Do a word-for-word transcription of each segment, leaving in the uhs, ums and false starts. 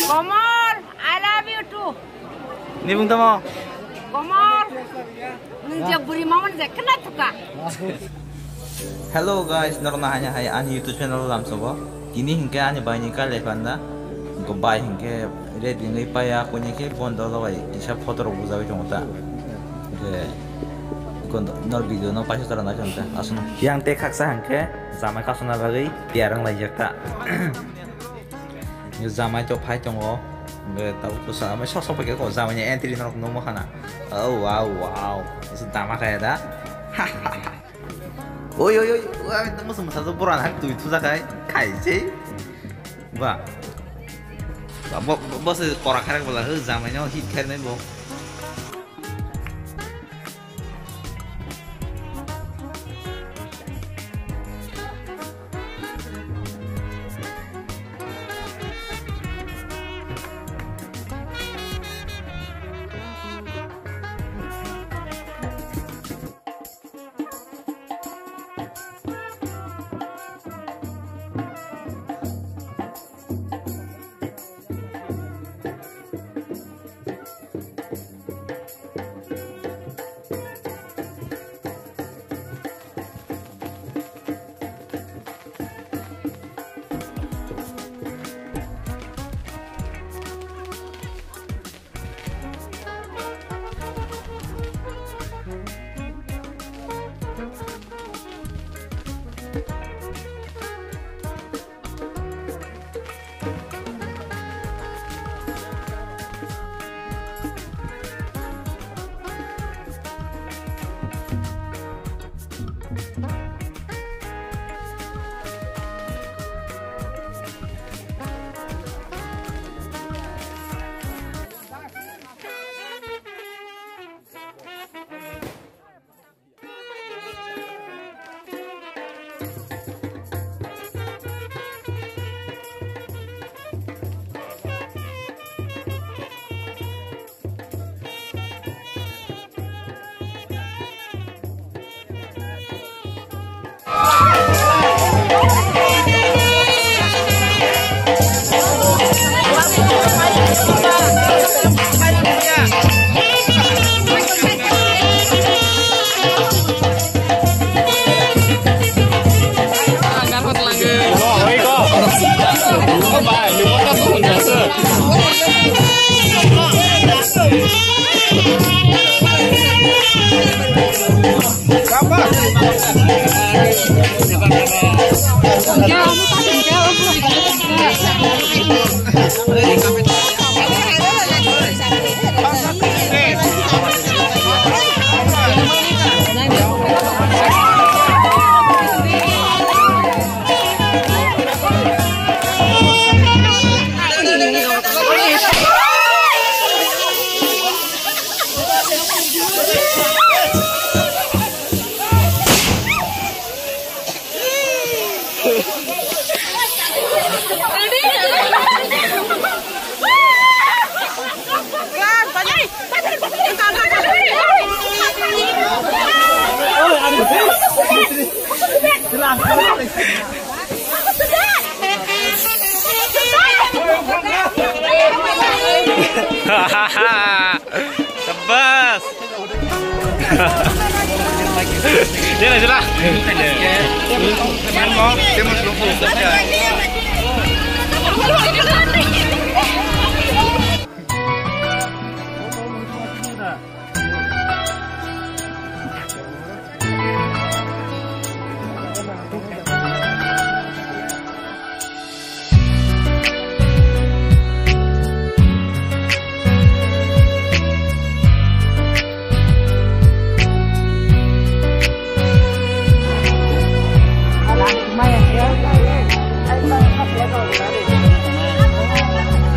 Komor, I love you too. Ni bung tamo? Komor. Nung je buri mamon je kena tuka. Hello guys, norokno haino hai ani YouTube channel lamsogo. Tini hinkhe ani baini kailai panda. Ko bai hinkhe ready wngwi paya, kuni khe bondo logai kisa photo rok bujagwi tongo ta. Hinkhe ko nor video no paisa tora nai tongo ta. Aswk yang te khaksa hinkhe jamai kasuna bagwi tiyar wng laijak ta. Jamai to phai tongo. Hinkhe tabuk to sa, sok sok pai khe ko jamai ni entry norok nukma khana. Oh wow wow. Dama kaya da. Oi, oi, oi, oi, musu musa to boran hai twi thuja khai, khai se. Ba. Ba, bo, bo, bo se kora kharek bala, ho, jamai no hit khair nai bo. Shabash. Jela, jela.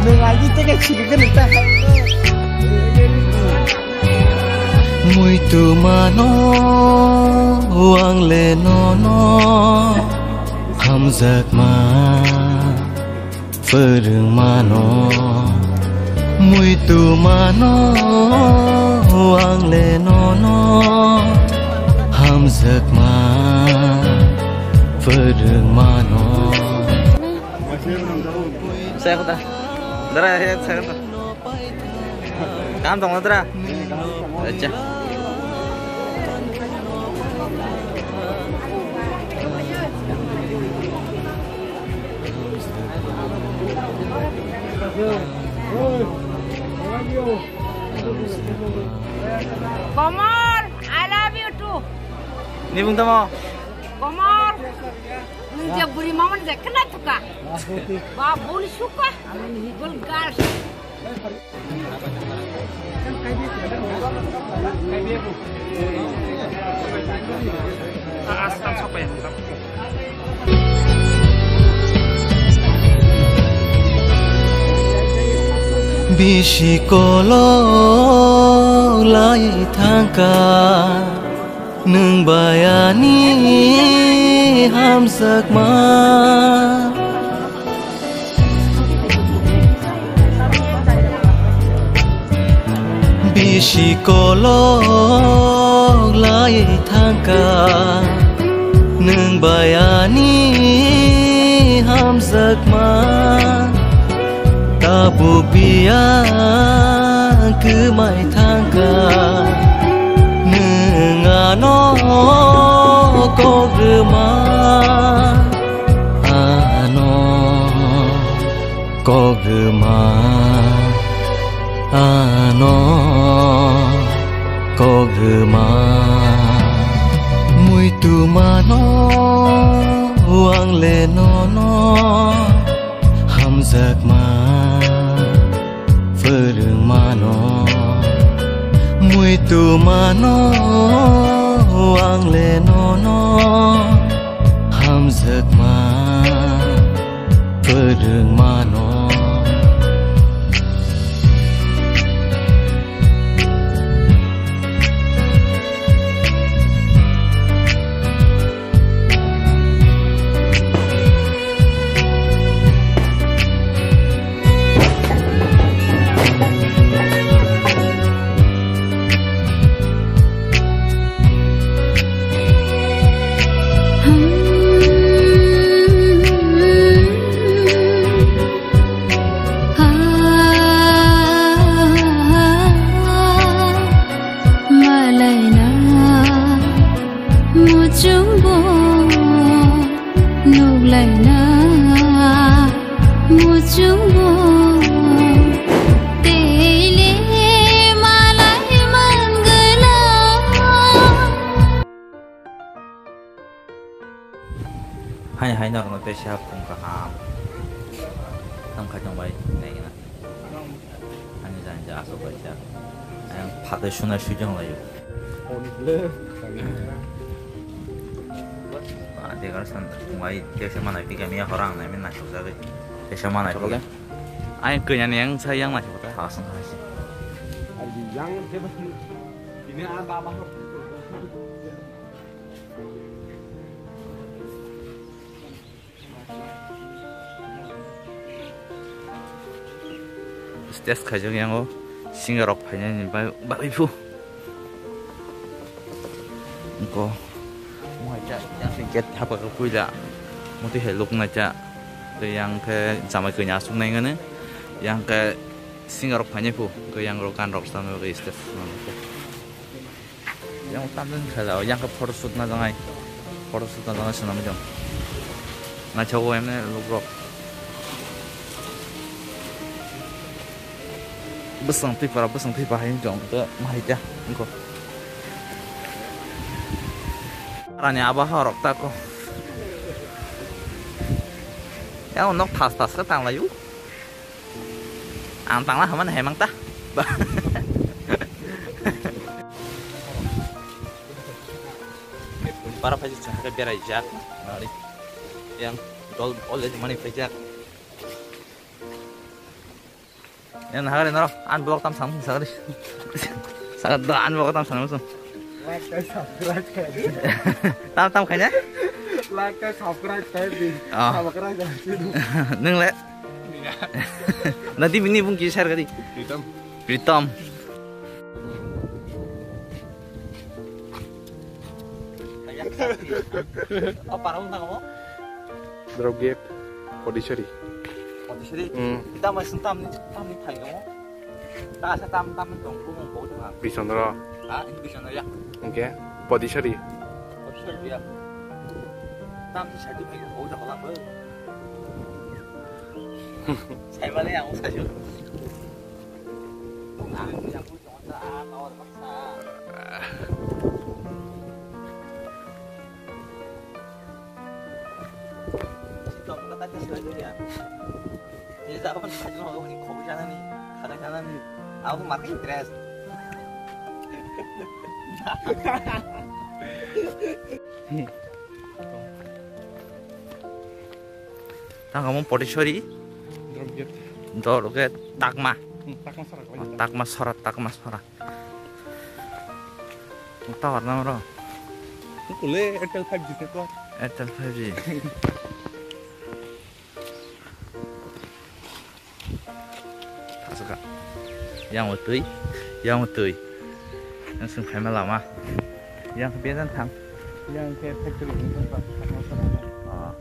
Nwng agee teke chigigani ta. Muitu mano ang le nono. Hamjakma, phwrwng mano, muitu mano, ang le nono. Hamjakma, phwrwng mano. Saya kota. Dara, ya, saya kota. Kam tong dra. Acha. Komor, I love you too. Ni bung tamo? Komor, nung je buri maman je kena tuka. Ba bun suka, bun gal. Bisi kolok lai thangkha. Nwng bai ani hamjakma. Bisi kolok lai thangkha. Nwng bai ani hamjakma. Tabuk biyang kwmai thangkha, nwng ano kok rwma, ano kok rwma, ano kok rwma. Muitu mano ang le nono. Hamjakma, phwrwng mano, muitu mano, ang le nono. Hamjakma, phwrwng mano. Malaina muchungbo nuglaina muchungbo teile malai mangala. Hai hai norokno tei sahap khum kaham. Tongkhai tongbai naigena. Ani jani ja asok kaisa. Ayang phatwi sunai sui tong laio. Ani le. Ba, degar san wai tesa manai pika miya horang nai min naisok jagwi. Tesa manai pika. Ayang kanya ni yang sa yang naisok ta. Asok kaisa. Yang teba. Ini apa apa. Stage khaijak yango singer rok phainani bagwi phu. Ko. Mo hai cha, yang sing ket hapa ko puila. Moti hai luk na cha. Te yang ke jamai kanya asuk nai ngane. Yang ke singer rok phainai phu. Ko yang rok gan rok sam bagwi stage. Yang tamjani khaja, yang khe photoshoot na jangai. Photoshoot na jangai swnam jong. Na chago emne lukrok. Bwswng twi para, bwswng twi bahai jong te mahai ta. Engko. Rani aba ha rok ta ko. Yang nok thas thas khe tang layu. Ang tangla hamani hai mang ta. Para phai cha ke berai jak. Nari. Yang dol already mani phai jak. Yang nahagari noro an blok tam sang sagari. Sagat do an blok tam sang sung. Tam tam khaina. Like ka subscribe ka di. Ah. Subscribe ka di. Nung le? Nanti bini bung kisar kadi. Pritam. Pritam. Oh, parang nang mo? Drop gate, Podisari. Podisari? Hmm. Kita masih tam ni, tam ni thai mo? Ta asa tam tam tong ko mong ko jang. Bisondro. Ha, ini Bisondro ya. Oke. Podisari. Podisari ya. Tam ni sadi ko jang ko. Saya balik yang usah sih. Nah, yang pun cuma sa, ah, kawar paksa. Tang kamu Podisari? Drop gate. Drop gate, Takma. Hmm, Takma Sora. Oh, Takma Sora, Takma Sora. Tower na bro? Kule Airtel five G se ko. Airtel five G. Thasaka. Yang utui, yang utui. Yang sung phaima lama. Yang bejan thang. Yang ke factory ni thang, thang, thang, thang. Ah.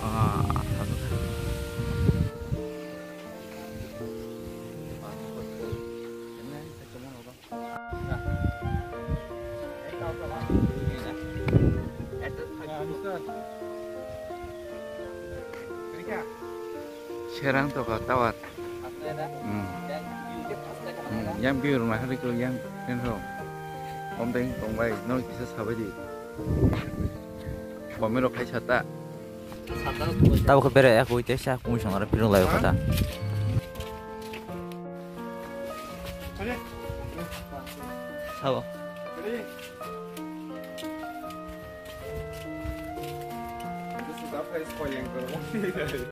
Ah, thasaka. Serang to ka tower. Hmm. Hmm, yang view rwna hari ko yang pen ro. Om deng tong bai, no kisa sabai di. Bomero khai sata. Tabo khe bere ya koi teisa kung song aro pirung lai kata. Sabo.